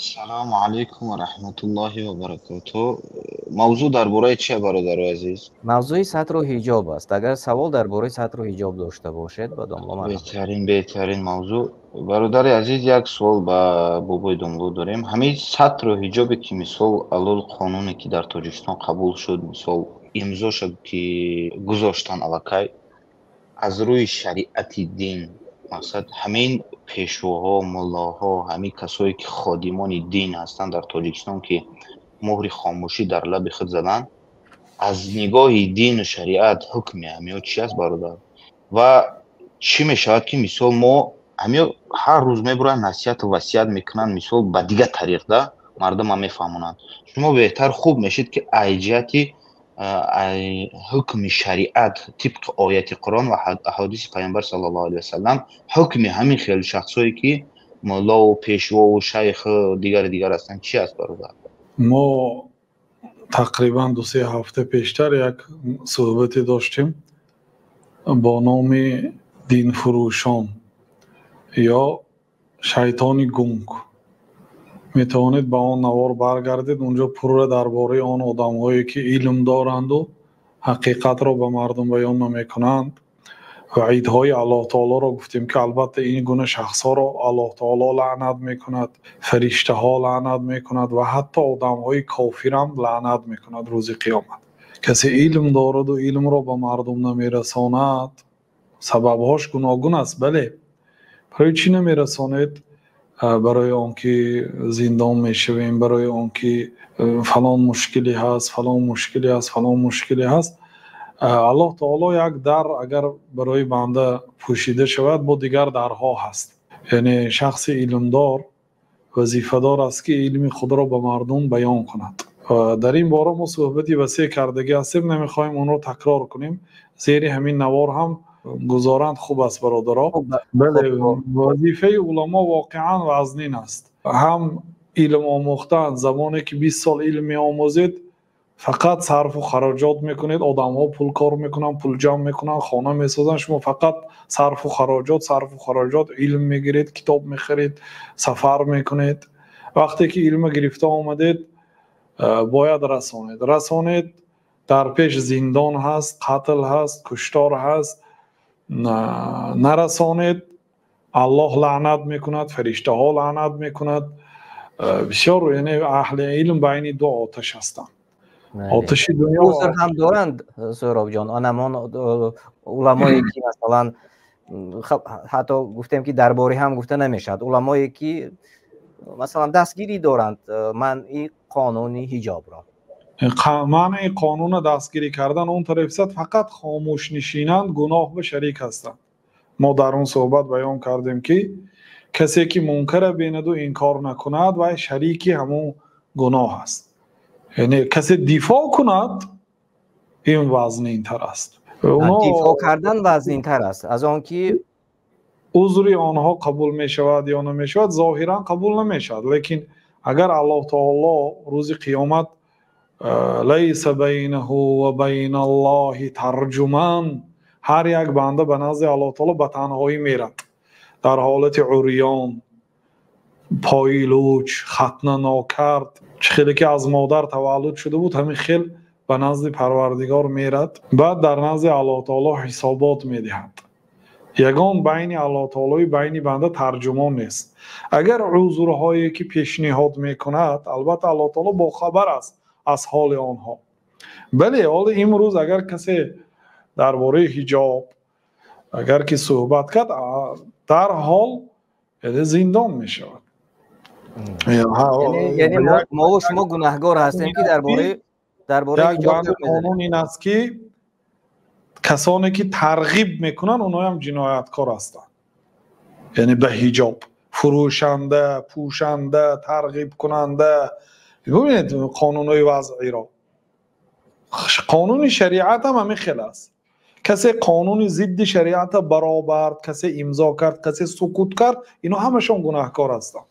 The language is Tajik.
Салому алайкум ва раҳматуллоҳи ва баракотуҳ. Мавзӯъ дар бораи чӣ, бародари азиз? Мавзӯи сатру ҳиҷоб аст. Агар савол дар бораи сатру ҳиҷоб дошта бошед, ба домла марҳамат. Беҳтарин, беҳтарин мавзӯъ. Бародари азиз, як суол ба бобои домло дорем. Ҳамин сатру ҳиҷобе ки, мисол, аллол қонуне ки дар Тоҷикистон қабул шуд, мисол, имзо шуд, ки гузоштан аллакай аз рӯи шариати дин, мақсад, ҳамин пешвоҳо, муллоҳо, ҳамин касое ки ходимони дин ҳастанд дар Тоҷикистон, ки муҳри хомӯшӣ дар лаби худ заданд, аз нигоҳи дину шариат ҳукми ҳамиҳо чи аст, бародар? Ва чӣ мешавад, ки, мисол, мо ҳамиҳо ҳар рӯз мебуранд, насиҳату васият мекунанд, мисол, ба дигар тариқ да мардума мефаҳмонанд. Шумо беҳтар хуб мешид, ки ай ҷиҳати ҳукми шариат, тибқи ояти Қуръон ва аҳодиси Паёмбар саллаллоҳу алайҳи васаллам, ҳукми ҳамин хел шахсое ки муллову пешвову шайху дигару дигар ҳастанд, чи аст, бародар? Мо тақрибан 2-се ҳафта пештар як суҳбате доштем бо номи «Динфурӯшон ё шайтони гунг». Метавонед ба он навор баргардед, унҷо пурра дар бораи он одамҳое ки илм доранду ҳақиқатро ба мардум баён намекунанд, ваъидҳои Аллоҳ таолоро гуфтем, ки албатта ин гуна шахсҳоро Аллоҳ таоло лаънат мекунад, фариштаҳо лаънат мекунад ва ҳатто одамҳои кофирам лаънат мекунад рӯзи қиёмат. Касе илм дораду илмро ба мардум намерасонад, сабабҳош гуногун аст. Бале, барои чӣ намерасонед? Барои он ки зиндон мешавем, барои он ки фалон мушкиле ҳаст, фалон мушкиле ҳаст, фалон мушкиле ҳаст. Аллоҳ таоло як дар агар барои банда пӯшида шавад, бо дигар дарҳо ҳаст. Яъне шахси илмдор вазифадор аст, ки илми худро ба мардум баён кунад. Дар ин бора мо суҳбати васеъ кардагӣ ҳастем, намехоҳем онро такрор кунем. Зери ҳамин навор ҳам гузоранд, хуб аст, бародаро. Бале, вазифаи уламо воқеан вазнин аст. Ҳам илм омӯхтан, замоне ки 20 сол илм меомӯзед, фақат сарфу хароҷот мекунед. Одамҳо пул кор мекунанд, пул ҷамъ мекунанд, хона месозанд, шумо фақат сарфу хароҷот, сарфу хароҷот, илм мегиред, китоб мехаред, сафар мекунед. Вақте ки илма гирифта омадед, бояд расонед. Расонед, дар пеш зиндон ҳаст, қатл ҳаст, куштор ҳаст. Нарасонед, Аллоҳ лаънат мекунад, фариштаҳо лаънат мекунад. Бисёр, яъне аҳли илм байни ду оташ ҳастанд, оташи дунё. Узр ҳам доранд, Суҳробҷон, анамон уламое ки, масалан, ҳатто гуфтем, ки дар бораи ҳам гуфта намешавад, уламое ки, масалан, дастгирӣ доранд манъи қонуни ҳиҷобро. Манъи қонуна дастгирӣ кардан он тараф, фақат хомӯш нишинанд, гуноҳ ба шарик ҳастанд. Мо дар он суҳбат баён кардем, ки касе ки мункара бинаду инкор накунад, вай шарики ҳамон гуноҳ аст. Яъне касе дифоъ кунад, ин вазнинтар аст. Дифоъ кардан вазнинтар аст аз он ки Узри онҳо қабул мешавад ё намешавад? Зоҳиран қабул намешавад, лекин агар Аллоҳ таоло рӯзи қиёмат лайса байнаҳу ва байна Аллоҳи тарҷуман, ҳар як банда ба назди Аллоҳ таоло ба танҳоӣ мерад, дар ҳолати урён, пои луч, хатна нокард, чӣ хеле ки аз модар таваллуд шуда буд, ҳамин хел ба назди Парвардигор мерад. Баъд дар назди Аллоҳ таоло ҳисобот медиҳад. Ягон байни Аллоҳ таолою байни банда тарҷумон нест. Агар узрҳое ки пешниҳод мекунад, албатта Аллоҳ таоло бохабар аст аз ҳоли онҳо. Бале, ҳоло имрӯз агар касе дар бораи ҳиҷоб агар ки суҳбат кард, дарҳол зиндон мешавад. Яъне мову шумо гунаҳгор ҳастем, ки дар бораи Қонун ин аст, ки касоне ки тарғиб мекунанд, онҳоям ҷинояткор ҳастанд. Яъне ба ҳиҷоб фурӯшанда, пӯшанда, тарғибкунанда. Бубинед қонунҳои вазъиро, қонуни шариат ҳам ҳамин хел аст. Касе қонуни зидди шариата баробард, касе имзо кард, касе сукут кард, ино ҳамашон гунаҳкор ҳастанд.